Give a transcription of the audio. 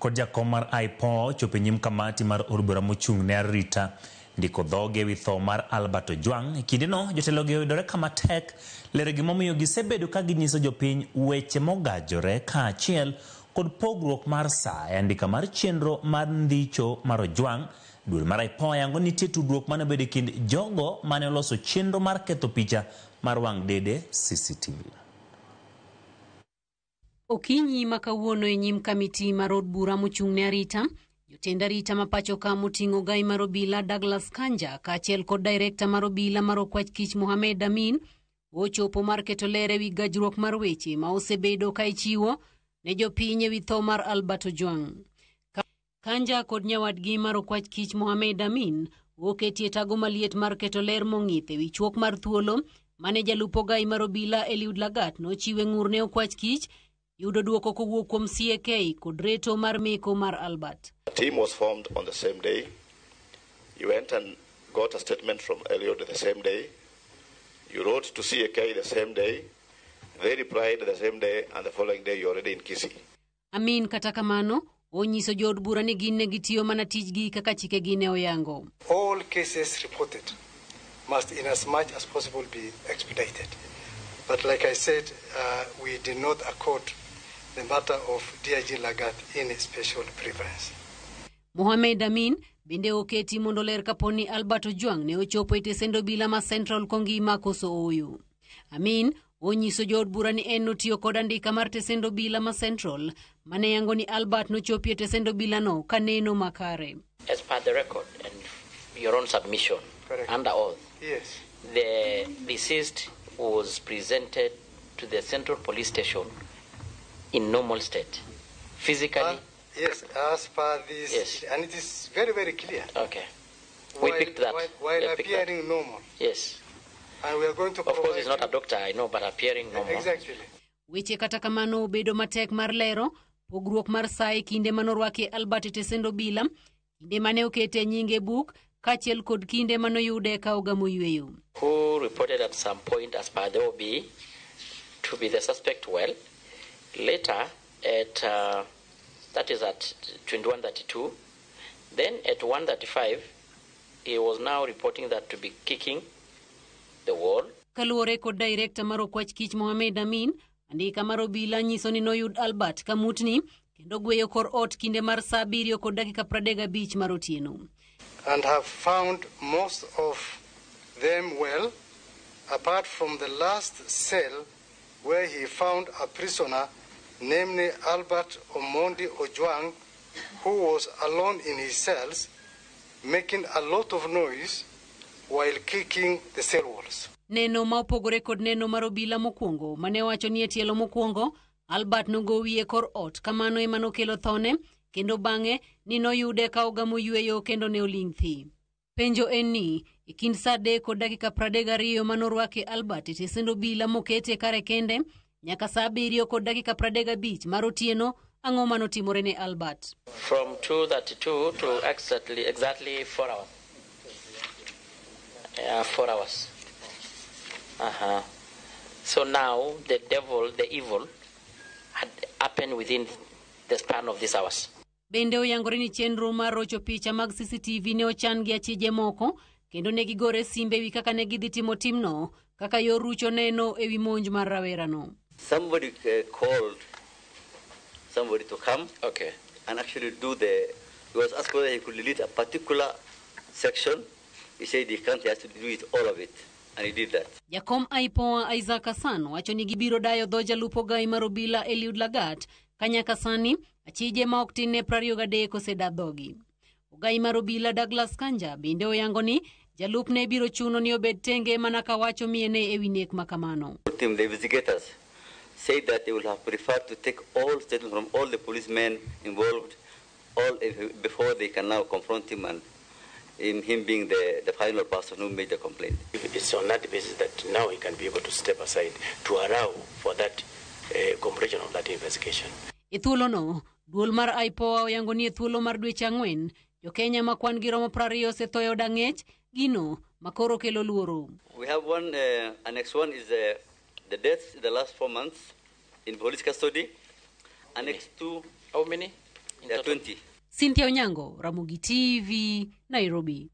Kod jakom mar IPOA ochopo e nyim kamati mar od bura mochung' ne arita ndiko dhoge ewi tho mar Albert Ojwang'. E kindeno, jotelogi oyudore kama tek lero gimomiyo gisebedo ka ginyiso jopiny weche mogajore kaachiel kod pogruok mar saa e andika mar chenro mar ndicho mar Ojwang'. Duol mar IPOA yango ni nitie tudruok mane obedo e kind jogo mane oloso chenro mar ketho picha mar wang' dede CCTV. Okinyi ma kawuono e nyim kamiti mar od bura mochung' ne arita, jotend arita ma pacho ka moting'o gai mar obila Douglas Kanja kaachiel kod direkta mar obila mar Okwach Kich Mohamed Amin ochopo mar keto ler ewi gajruok mar weche ma osebedo ka ichiwo ne jopiny ewi tho mar Albert Ojwang'. Kanja kod nyawadgi mar Okwach Kich Mohamed Amin oketie tago maliet mar keto ler mong'ith ewi chuok mar thuolo mane jalup ogai mar obila Eliud Lagat nochiwe ng'ur ne Okwach Kich yudo duoko kowuok kuom CAK kod reto mar meko mar Albert. A team was formed on the same day. You went and got a statement from Eliud the same day. You wrote to CAK the same day. They replied the same day, and the following day you're already in Kisii. Amin kata kamano onyiso jood bura ni gin ne gitiyo mana tijgi kaka chikegi ne oyango. All cases reported must in as much as possible be expedited. But like I said, we did not accord the matter of DIG Lagat any special preference. Mohamed Amin bende oketi mondo ler kapo ni Albert Ojwang ne ochopo e tesend obila ma Central kongima koso ooyo. Amin onyiso jood bura ni en notiyo kod andika mar tesend obila ma Central mane yango ni Albert nochopi e tesend obilano ka neno makare. As per the record and your own submission Correct. under oath, Yes. the deceased was presented to the Central Police Station in normal state. Physically, Yes, as per this, Yes. and it is very, very clear. Okay. We picked that. While We picked that. appearing normal. Yes. And we are going to Of course, provide he's not you a doctor, I know, but appearing normal. Exactly. Weche kata kamano obedo matek mar lero pogruok mar saa e kinde manorwakie Albert e tesend obila, kinde mane okete nyinge e buk, kaachiel kod kinde manoyude ka ogamo yweyo. Who reported at some point as per the OB to be the suspect well. Later at, that is at 21:32, then at 1:35, he was now reporting that to be kicking the wall. Kaluwore kod direkta mar Okwach Kich Mohamed Amin, andika mar obila nyiso ni noyud Albert ka mutni kendo gweyo kor ot kinde mar saa 7:35 mar otieno. And have found most of them well, apart from the last cell where he found a prisoner, namely Albert Omondi Ojwang, who was alone in his cells, making a lot of noise while kicking the cell walls. Neno ma opogore kod neno mar obila mokwongo mane owacho ni e tielo mokwongo Albert nogowi e kor ot kamano ema nokelo thone kendo bang'e ni noyude ka ogamo yweyo kendo ne oling' thi. Penjo en ni e kind saa 3:32 manorwake Albert e tesend obila mokete kare kende nyaka saa 7:35 mar otieno ang'o manotimore ne Albert? From 2:32 to exactly 4 hours. Yeah, 4 hours. So now the devil, the evil, had happened within the span of these hours. Bende oyangore ni chenro mar rocho picha mag CCTV ne ochan gi achije moko kendo ne gigore simbe ewi kaka ne gidhi timo timno kaka yor rucho neno ewi monj mar rawerano. Somebody called somebody to come and actually do the, he was asked whether he could delete a particular section. He said he can't, he has to do it all of it. And he did that. Jakom IPOA Isaac Hassan wacho ni gibiro dayo dho jalup ogai mar obila Eliud Lagat ka nyaka sani achije ma ok tin ne 23 oseda dhogi. Ogai mar obila Douglas Kanja bende oyango ni jalupne biro chuno ni obed tenge mana ka wacho miene ewi nek ma kamano. Team, the investigators said that they would have preferred to take all statements from all the policemen involved all before they can now confront him and in him being the final person who made the complaint. It's on that basis that now he can be able to step aside to allow for that completion of that investigation. E thuolono, duol mar IPOA oyango ni e thuolo mar dweche 4, jo-Kenya ma kwan gi romo 20 osetho e od ang'ech, gino ma koro kelo luoro. We have one, annex 1 is the deaths in the last 4 months in police custody. Annex 2. How many? There are 20. Cynthia Onyango, Ramogi TV, Nairobi.